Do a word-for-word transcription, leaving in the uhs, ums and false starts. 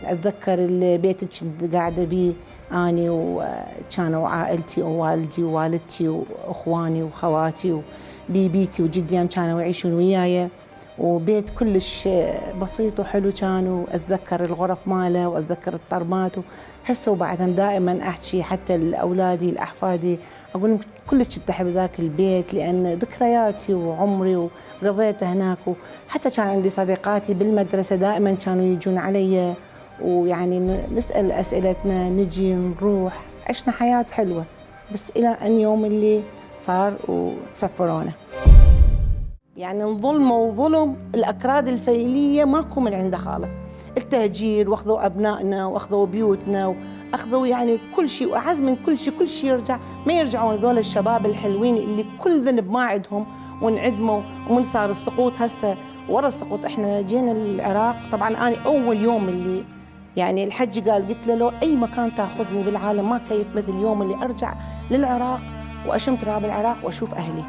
اتذكر البيت اللي كنت قاعده بيه، اني وكانوا عائلتي ووالدي ووالدتي واخواني وخواتي وبيبيتي وجدي هم كانوا يعيشون وياي. وبيت كلش بسيط وحلو كان، واتذكر الغرف ماله واتذكر الطرمات. هسه وبعدهم دائما احكي حتى لاولادي لاحفادي، اقول لهم كلش كنت احب ذاك البيت لان ذكرياتي وعمري وقضيته هناك. وحتى كان عندي صديقاتي بالمدرسه دائما كانوا يجون علي، ويعني نسال اسئلتنا نجي نروح. عشنا حياه حلوه، بس الى ان يوم اللي صار وسفرونا. يعني انظلموا وظلم الاكراد الفيليه ماكو من عنده خاله. التهجير واخذوا ابنائنا واخذوا بيوتنا واخذوا يعني كل شيء واعز من كل شيء، كل شيء يرجع. ما يرجعون ذول الشباب الحلوين اللي كل ذنب ما عندهم وانعدموا. ومن صار السقوط هسه، ورا السقوط احنا جينا للعراق. طبعا انا اول يوم اللي يعني الحجي قال، قلت له لو اي مكان تاخذني بالعالم ما كيف مثل يوم اللي ارجع للعراق واشم تراب العراق واشوف اهلي.